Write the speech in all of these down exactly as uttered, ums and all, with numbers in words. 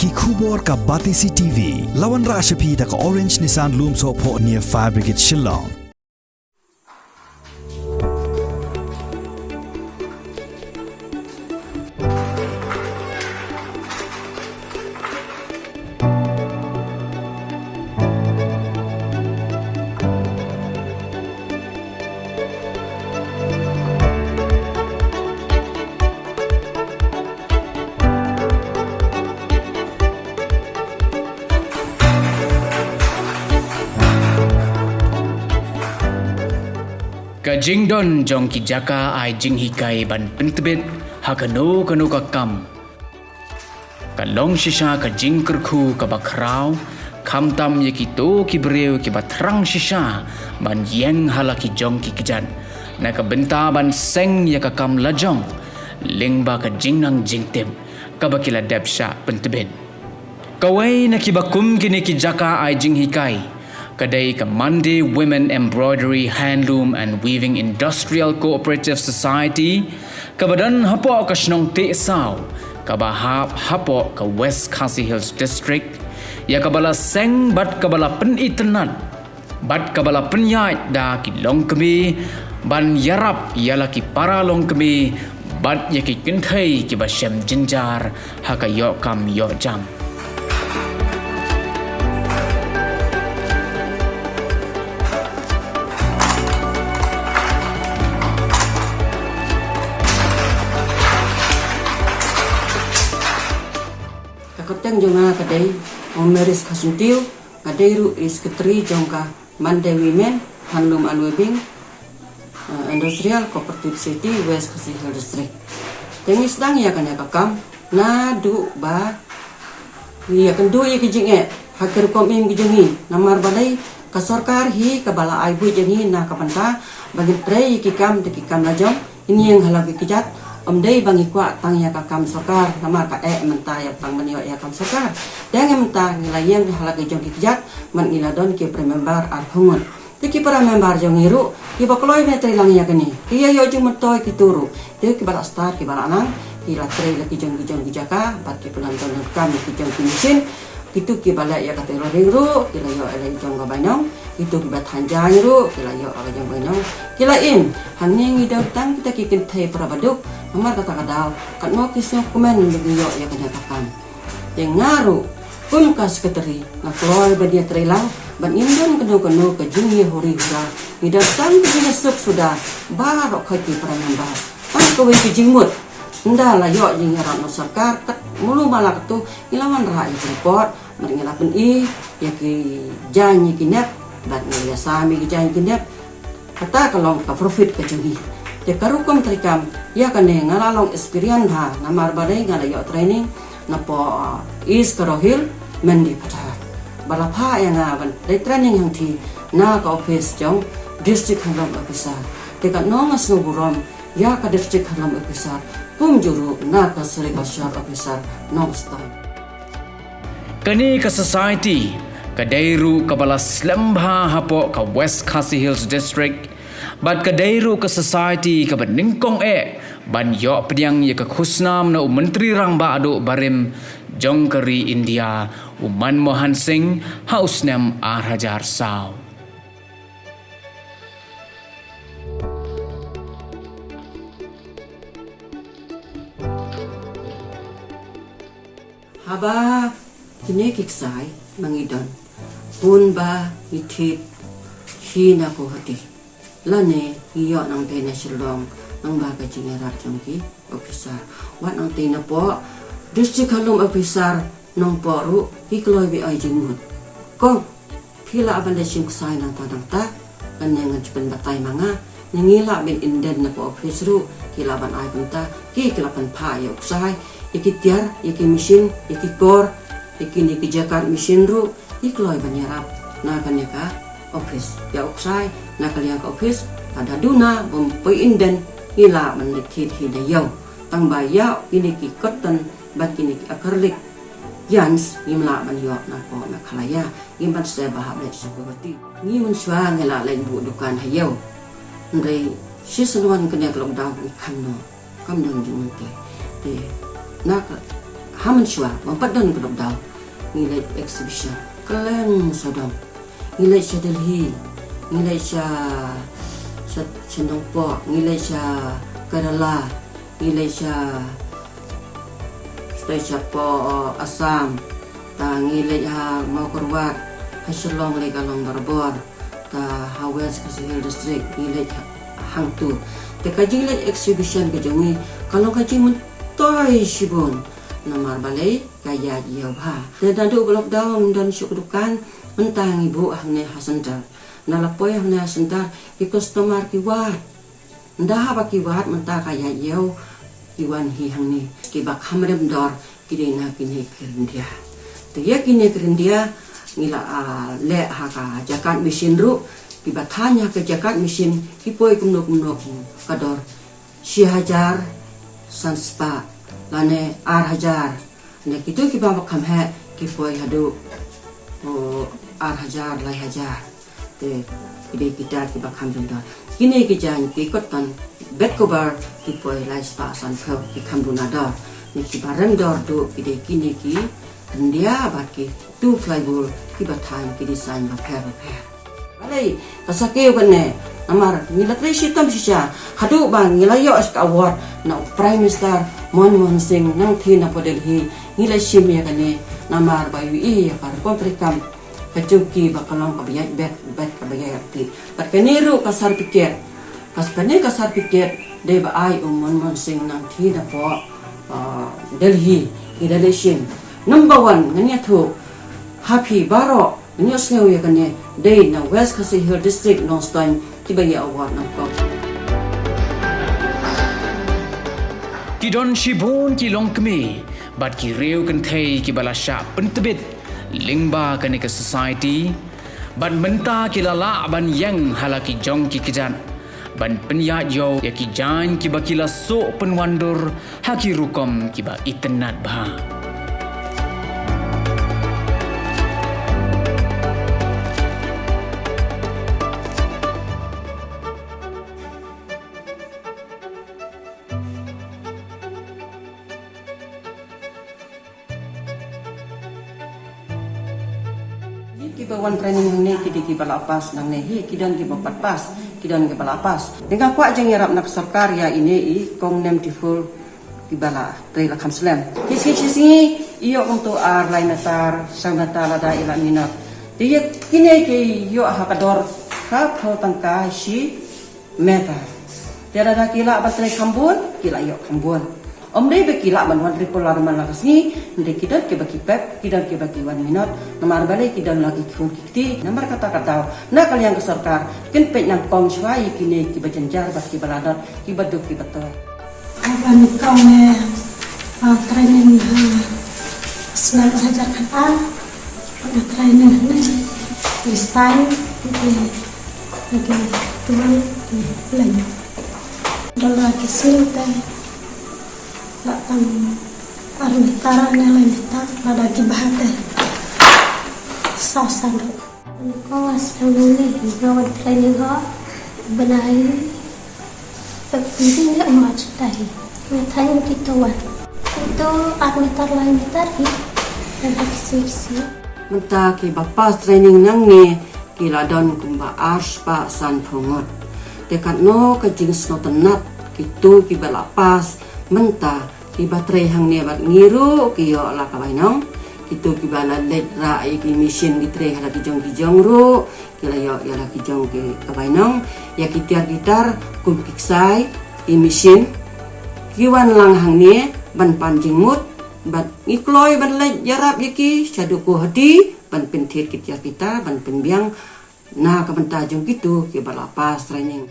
Ki khubor ka Batesi T V, la wanrah sha phi da ka Orange Nissan Lumsohphoh near Fire Brigade Shillong. Ka jingdon jong ki jaka ai jinghikai ban pyntbit ha kano kano ka kam ka long shisha ka jingkyrkhu kaba khraw, khamtam ïa kito ki briew kiba thrang shisha ban ïeng ha la ki jong ki kjat na ka bynta ban seng ïa ka kam lajong lyngba ka jingnang jingtip kaba ki la dep shah pyntbit. Kawei na kiba kum kine ki jaka ai jinghikai ka dei ka Mandei Women Embroidery, Handloom and Weaving Industrial Cooperative Society, kaba don hapoh ka shnong Tehsaw, kaba hap hapoh ka West Khasi Hills District, ïa kaba la seng bad kaba la pynitynnad bad kaba la pynïaid da ki longkmie ban ïarap ïa la ki para longkmie bad ïa ki kynthei kiba shem jynjar ha ka ïoh kam ïoh jam. Ka kyrteng jong nga ka dei Ong Maris Khasyntiw, nga dei ruh i secretary jong ka Mandei Women Handloom and Weaving, eh, Industrial Cooperative Society, West Khasi Hills District. Te ngi sdang ïa kane ka kam naduh ba ngi ïakynduh ïa ki jingeh ha ki rukom im ki jong ngi, namar balei ka sorkar hi kaba la ai buit ïa ngi na ka bynta ba ngin trei ïa ki kam da ki kam lajong, ngin ïeng ha la ki kjat. Ym dei ba ngi kwah tang ïa ka kam sorkar, namar ka eh mynta ïa tang ban ïoh ïa kam sorkar. Te ngi mynta ngi la ïeng ha la ki jong ki kjat, man ngi la don ki para member arphew ngut. Te ki para member jong ngi ruh kiba kloi ban trei lang ïa kane, ki ïa ïoh jingmyntoi kito ruh. Te kiba la stad kiba la nang, ki la trei la ki jong ki jong ki jaka bad ki pynlong don kam ki jong ki machine. Kito kiba leh ïa ka tailoring ruh ki la ïoh ïa la jong ka bainong. Kito kiba than jaiñ ruh ki la ïoh ïa la jong bainong. Ki la im. Hangne ngi don tang kita ki kynthei para baduk, namar kata ka daw katno ki sngewkmen ba ngi ïoh ïa kane ka kam. Te nga ruh kum ka secretary nga kloi ban ïatrei lang ban im don kano kano ka jingïahuri hura. Ngi don tang ka jingïasuk suda baroh khoit ki para member. Tang kawei ka jingmut, ynda la ïoh jingïarap na sorkar, kat mulu mala katu ngi la wanrah ïa ki report, bad ngi la pyni ïa ki jaiñ ïa ki nep, bad ngi la ïasam ïa ki jaiñ ïa ki nep. Kata ka long ka profit ka jong ngi. Te ka rukom treikam ïa kane nga la long experience bha, namar balei nga la ïoh training napoh, uh, East Garo Hills, Mendipadar. Ba la phah ïa nga ban dei training hangtei na ka office jong District Handloom Officer. Te katno nga sngewburom ïa ka District Handloom Officer, kumjuh ruh na ka Sericulture Officer Nongstoiñ. Kane ka society ka dei ruh kaba la slem bha hapoh ka West Khasi Hills District, bad ka dei ruh ka society kaba nyngkong eh ban ïoh pdiang ïa ka khusnam na u Myntri Rangbah Duh barim jong ka ri India, u Manmohan Singh, ha u snem ar hajar saw. Haba kine ki ksai ba ngi don, bun ba ngi thied hi na Guwahati, lane ngi ïoh nangtei na Shillong, nang ba ka jingïarap jong ki officer. Wat nangtei napoh District Handloom Officer Nongpoh ruh ki kloi ban ai jingmut. Kong, phi lah ban leit shim ksai nangta nangta, lane ngan shu pynbatai ma nga, ne ngi lah ban inden na ka office ruh, ki lah ban ai kumta, ki, ki lah pynphah ïa u ksai, ïa ki tiar, ïa ki machine, ïa ki kor, ïa kine ki jaka machine ruh, ki kloi ban ïarap na kane ka office. Ïa u ksai na ka liang ka office, lada duna bym poi inden, ngi lah ban leit thied hi da ïew. Tang ba ïa kine ki cotton bad kine ki acrylic yarns ngim lah ban ïoh napoh Meghalaya, ngim pat sngewbha hap leit sha Guwahati. Ngi mynshuwa ngi la leit buh dukan ha ïew. Hynrei shisien wan kane ka lockdown ngi kham noh, kham don jingmyntoi. Te na ka Ha mynshuwa, ba pat don ka lockdown, ngi leit exhibition kylleng sawdong. Ngi leit sha Delhi, ngi leit sha, sha, sha Nongpoh, ngi leit sha Kerala, ngi leit sha, sha, sha poh Assam, ta ngi leit ha Mawkyrwat, ha Shillong leit ka long barabor, ta ha West Khasi Hills District ngi leit hangtu. Te ka jingleit exhibition ka jong ngi ka long ka jingmyntoi shibun. Namar balei, ka ïaid ïew bha. Te naduh ba lockdown ngim don shuh ka dukan, mynta ngi buh hangne ha center. Nda la poi hangne ha center, ki customer ki wad. Nda haba ki wad mynta ka ïaid ïew, ki wan hi hangne. Kiba kham rem dor ki dei na kine ki ryndia. Te ïa kine ki ryndia ngi la, ah, leh ha ka jaka machine ruh, kiba thaiñ ha ka jaka machine ki poi kumno kumno ka dor. Shi hajar san spah lane ar hajar. Ne kito kiba kham heh ki poi haduh, oh, ar hajar, lai hajar. Te ki dei kita kiba kham rem dor. Kine ki jaiñ ki cotton bed cover ki poi lai spah san phew, ki kham duna dor. Ne kiba rem dor duh ki dei kine ki ryndia bad ki tu plywood kiba thaiñ ki design bapher bapher. Balei ka sa kiew kane, namar ngi la trei shitom shisha haduh ba ngi la ïoh ka award na u Prime Minister Manmohan Singh nangthie na poh Delhi. Ngi la shim ïa kane namar ba ïohi ïa ka rukom treikam ka jong ki ba ka long kaba ïaid beit, beit kaba ïaid beit. Bad kane ruh ka certificate, ka, kane ka certificate dei ba ai u Manmohan Singh nangthie na poh, ah, Delhi. Ngi da leit shim. Number one, ngan ïathuh ha phi baroh, ngan ïohsngew ïa kane, dei na West Khasi Hills District, Nongstoiñ, kiba ïa award nangkong. Ki don shibun ki longkmie bad ki riew kynthei kiba la shah pyntbit lyngba kane ka society, bad mynta ki la lah ban ïeng ha la ki jong ki kjat ban pynïaid ïew ïa ki jaiñ kiba ki la suk pynwandur ha ki rukom kiba itynnad bha. Kiba wan training hangne ki dei kiba la pass nangne hi, ki don kiba pat pass, ki don kiba la pass. Te nga kwah jingïarap na ka sorkar ïa ine i kong Nem Tiful kiba la trei la kham slem. Ki sngi shi sngi i ïoh kumto ar lai meter, saw meter lada i la minot. Te ïa kine ki ïoh ha ka dor ka phew tyngka shi meter. Te lada ki lah ban trei kham bun, ki la ïoh kham bun. Ym dei ba ki lah ban wan regular man la ka sngi, hynrei ki don kiba ki pep, ki don kiba ki wan minot, namar balei ki don la ki khun ki kti, namar kata ka daw na ka liang ka sorkar kin peit nyngkong shuwa ïa kine kiba jynjar bad kiba la dot, kiba duk kiba toi. Haba nyngkong ne, ah, training ha snem ar hajar khatar, nga training hangne, design, ki, ki tuan, ki plan. Dol da ki sil te la tang ar meter ne lai meter, lada ki bha te saw san ruh. Ko nga sdang nangne, nga wan training ha bnai February ne March ta hi. Nga thaiñ kito wan, kito ar meter lai meter hi. Lada ki sil ki sil. Mynta kiba pass training nangne ki la don kumba ar spah san phew ngut. Te katno ka jingsngewtynnat kito kiba la pass mynta kiba trei hangne bad ngi ruh ki ïoh la ka bainong. Kito kiba la leit rah ïa ki machine ki trei ha la ki jong ki jong ruh ki la ïoh ïa la ki jong ki ka bainong. Ïa ki tiar ki tar kum ki ksai, ki machine ki wan lang hangne ban pan jingmut bad ngi kloi ban leit ïarap ïa ki sha Duku Hati ban pynthied ki tiar ki tar ban pynbiang na ka bynta jong kito kiba la pass training.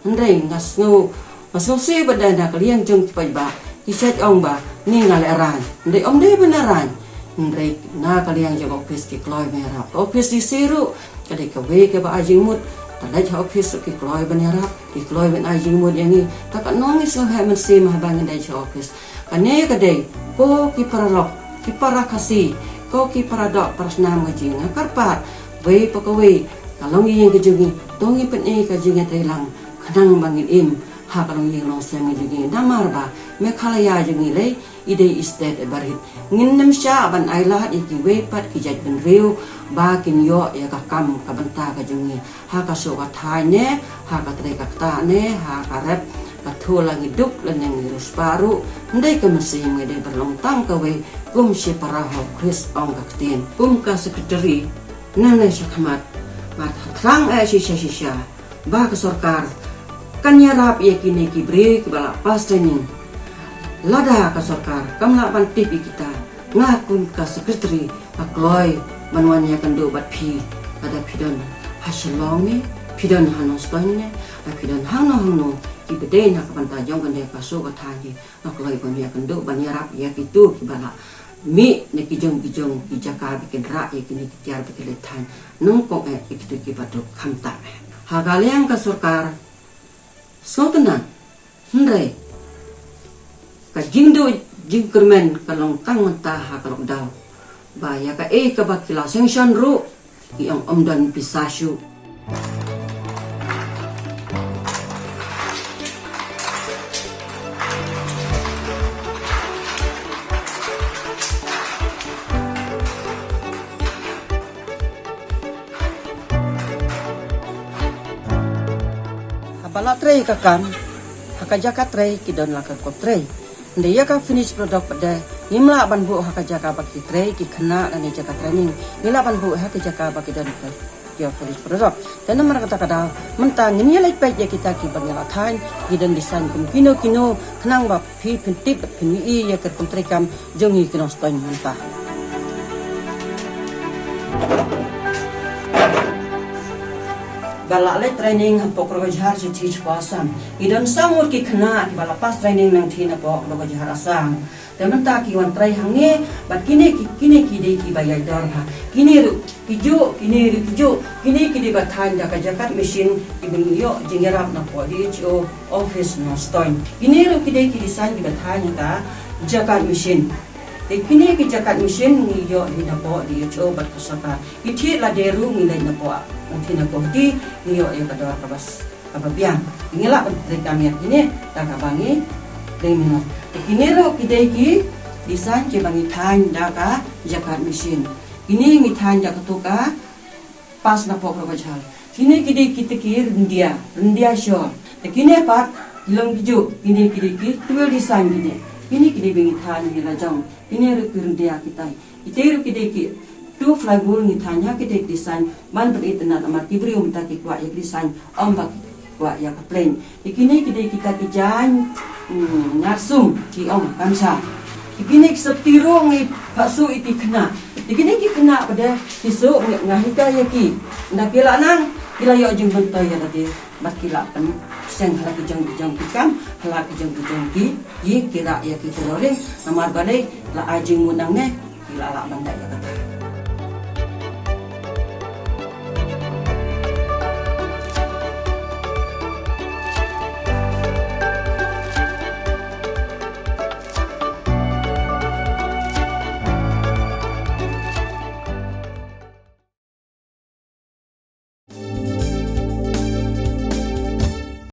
Hynrei nga sngew, nga sngewsih ba dei na ka liang jong ki paidbah ki shait ong ba ni nga leh rang. Hynrei ym dei ba na rang. Hynrei na ka liang jong ka ophis ki kloi ban ïarap. Ka ophis D C ruh ka dei kawei kaba ai jingmut. Te leit ha ophis ruh ki kloi ban ïarap, ki kloi ban ai jingmut ïa ngi. Te katno ngi sngewheh mynsiem haba ngi leit ha ophis. Kane ka dei, ko ki paralok, ki para Khasi, ko ki para doh para snam ka jong ngi, nga kyrpad, wei pa kawei, ka longïing ka jong ngi, to ngin pyni ka jingïatreilang, khnang ba ngin im ha ka longïing longsem ka jong ngi. Namar ba Meghalaya jong ngi lei i dei i state iba rit. Ngin ym shah ban ailad ïa kiwei pat ki jaitbynriew ba kin ïoh ïa ka kam ka bynta ka jong ngi. Ha ka soh ka thaiñ ne, ha ka trei ka ktah ne, ha ka rep ka thola ngi duk lane ngi riewspah ruh. Hynrei ka mynsiem ngi dei ban long tang kawei kum shipara ha ophis, ong ka ktien. Kum ka secretary, nangne shakhmat, bad ha tlang eh shisha shisha ba ka sorkar kan ïarap ïa kine ki briew kiba la pass training. Lada ka sorkar kam lah ban tip ïa kita, nga kum ka secretary nga kloi ban wan ïakynduh bad phi. Lada phi don ha Shillong ne, phi don ha Nongstoiñ ne, lada phi don hangno hangno kiba dei na ka bynta jong kane ka soh ka thaiñ, nga kloi ban ïakynduh ban ïarap ïa kito kiba la mih na ki jong ki jong ki jaka ba kin rah ïa kine ki tiar ba ki leit thaiñ. Nyngkong eh ïa kito kiba duk khamtam eh. Ha ka liang ka sorkar sngewtynnat, hynrei ka jingduh jingkyrmen ka long tang mynta ha ka lockdown. Ba ïa kaei kaba ki la sanction ruh ki ong ym don pisa shuh. Haba la trei ka kam, ha ka jaka trei ki don la ka kop trei. Hynrei ïa ka finish product pat de ngim lah ban buh ha ka jaka ba ki trei ki khynnah lane jaka training. Ngi lah ban buh ha ka jaka ba ki don ka, ïa finish product. Te namar kata ka daw mynta ngin ïa leit peit ïa kita kiba ngi la thaiñ, ki don design kum kino kino, khnang ba phi phin tip, phin ïohi ïa ka rukom treikam jong ngi ki Nongstoiñ mynta. Ba la leit training hapoh Korogjhar sha Assam. Ki don saw ngut ki khynnah kiba la pass training nangtei napoh Korogjhar Assam. Te mynta ki wan trei hangne, bad kine ki, kine ki dei kiba ïaid dor bha. Kine ruh ki juh, kine ruh ki juh, kine ki dei ba thaiñ da ka jakat machine kiba ngi ïoh jingïarap napoh D H O office Nongstoiñ. Kine ruh ki dei ki design kiba thaiñ da ka jakat machine. Te kine ki jakat machine ngi ïoh hi napoh D H O bad ka sorkar. Ki thied lade ruh ngi leit napoh, ngi thied napoh Guwahati, ngi ïoh ïa ka dor kaba s-, kaba biang. Ngi lah ban trei kam ïa kine da kaba ngi trei minot. Te kine ruh ki dei ki design kiba ngi thaiñ da ka jakat machine. Kine ngi thaiñ da kato ka pass napoh Korogjhar. Kine ki dei kita ki ryndia, ryndia shawl. Te kine pat ki long ki juh, kine ki dei ki twill design kine. Kine ki dei ba ngi thaiñ ha la jong. Kine ruh ki ryndia kitai. Kitei ruh ki dei ki two fly wool ngi thaiñ ha kitei ki design ban pynitynnad namar ki briew mynta ki kwah ïa ki design, ym ba ki kwah ïa ka plain. Te kine ki dei kita ki jaiñ, hmm, ngarsum ki ong kamsa. Te kine ki sopti ruh ngi phasu ïa ki khynnah. Te kine ki khynnah pat de ki shu nga, nga hikai ïa ki. Ynda ki la nang ki la ïoh jingmyntoi ïa lade. Bad ki la pynseng ha la ki jong ki jong ki kam, ha la ki jong ki jong ki, ki, ki rah ïa ki tailoring, namar balei la ai jingmut nangne, ki la lah ban leh ïa kata.